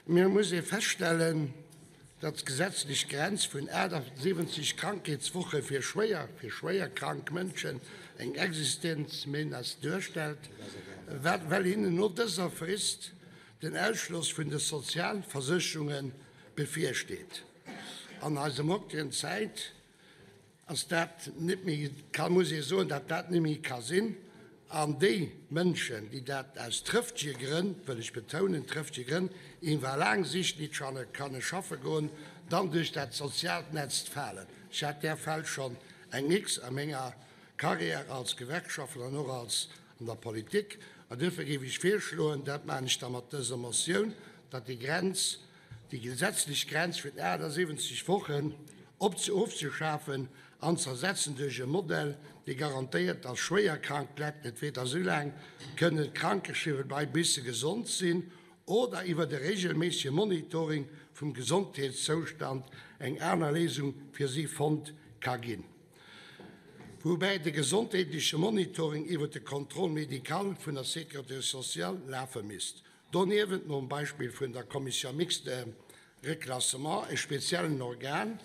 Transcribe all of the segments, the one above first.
Mir muss ee feststellen, datt d'gesetzlech Grenz vun 78 Krankheetswoche fir schwéier fir schwéier krank Mënschen eng Existenzmenace duerstellt, well hinnen no dëser Frist den Ausschloss vun de Sozialversécherunge bevirsteet. An eiser hautigen Zäit ass dat net méi, ka muss ee soen, datt dat net méi ka sinn. An déi Mënschen, déi dat aus trëftege Grënn, wëll ech betounen, trëftege Grënn, iwwer laang Sicht nit schanne kanne schaffe goen, dann duerch dat soziaalt Netz falen. Ech hat där Fäll schonn eng X a menger Carrière als Gewerkschaftler an och als an der Politik. An duerfir géif ech virschloen, dat maachen ech da mat dëser Motioun, datt déi Grenz, déi gesetzlech Grenz vun 78 Wochen ofzeschafen an z'ersetzen duerch e Modell, dee garantéiert, datt schwéier krank Leit net weder esou laang kënne krankgeschriwwen bleiwen, bis se gesond sinn, oder iwwert e reegelméissege Monitoring vum Gesondheetszoustand eng aner Léisung fir si fonnt ka ginn. Woubäi de gesondheetleche Monitoring iwwert de Contrôle médical vun der Sécurité sociale lafe misst. Doniewent, nom Beispill vun der Commission mixte reclassement, e speziellen Organ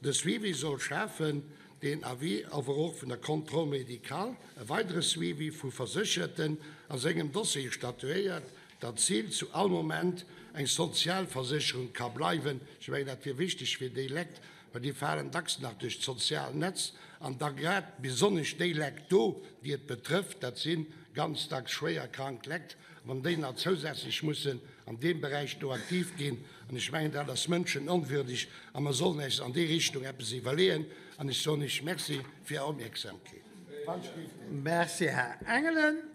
de suivi soll schafen, deen avis awer och vun der Contrôle médical, e weidere Suivi vu Versécherten a sengem Dossier statuéiert, datt d'Zil zu all Moment eng Sozialversécherung ka bleiwen. Ech mengen, dat wier wichteg fir déi Lekt, well déi falen dacks nach duerch d'sozial Netz an da grad besonnesch déi Lekt do, déi et betrëfft, dat si ganz dacks schwéier krank Lekt, wann déi nach zousätzlech mussen an deem Beräich do aktiv ginn, an ech mengen, dat ass mënschenonwürdeg a mer sollen eis an déi Richtung eppes iwwerleeën. An ech soen Iech Merci fir Är Opmierksamkeet. Merci, Här Engelen.